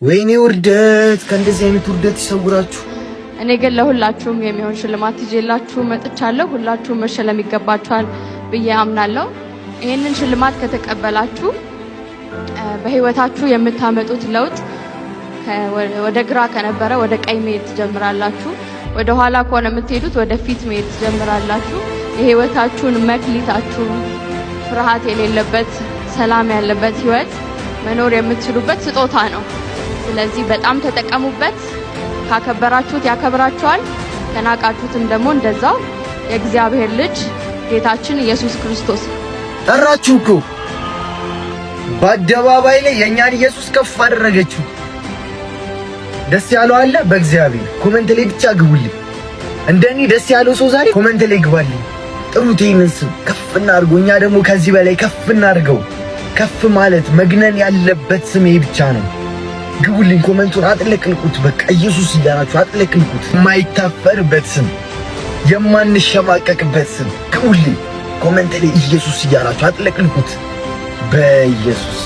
ወይኔ ውርደት! ከእንደዚህ አይነት ውርደት ይሰውራችሁ። እኔ ግን ለሁላችሁም የሚሆን ሽልማት ይዤላችሁ መጥቻለሁ። ሁላችሁም መሸለም ይገባችኋል ብዬ አምናለሁ። ይህንን ሽልማት ከተቀበላችሁ በህይወታችሁ የምታመጡት ለውጥ ወደ ግራ ከነበረ ወደ ቀኝ መሄድ ትጀምራላችሁ። ወደ ኋላ ከሆነ የምትሄዱት ወደ ፊት መሄድ ትጀምራላችሁ። የህይወታችሁን መክሊታችሁን ፍርሃት የሌለበት፣ ሰላም ያለበት ህይወት መኖር የምትችሉበት ስጦታ ነው። ስለዚህ በጣም ተጠቀሙበት። ካከበራችሁት ያከብራችኋል፣ ከናቃችሁትም ደግሞ እንደዛው። የእግዚአብሔር ልጅ ጌታችን ኢየሱስ ክርስቶስ። ጠራችሁ እኮ፣ በአደባባይ ላይ የእኛን ኢየሱስ ከፍ አደረገችው። ደስ ያለው አለ? በእግዚአብሔር comment ላይ ብቻ ግቡልኝ። እንደኔ ደስ ያለው ሰው ዛሬ comment ላይ ግባልኝ። ጥሩት፣ ይህንን ስም ከፍ እናድርገው። እኛ ደግሞ ከዚህ በላይ ከፍ እናድርገው። ከፍ ማለት መግነን ያለበት ስም ይሄ ብቻ ነው። ግቡልኝ፣ comment ኡን አጥለቅልቁት። በቃ ኢየሱስ እያላችሁ አጥለቅልቁት። የማይታፈርበት ስም፣ የማንሸማቀቅበት ስም። ግቡልኝ፣ comment ላይ ኢየሱስ እያላችሁ አጥለቅልቁት። በኢየሱስ።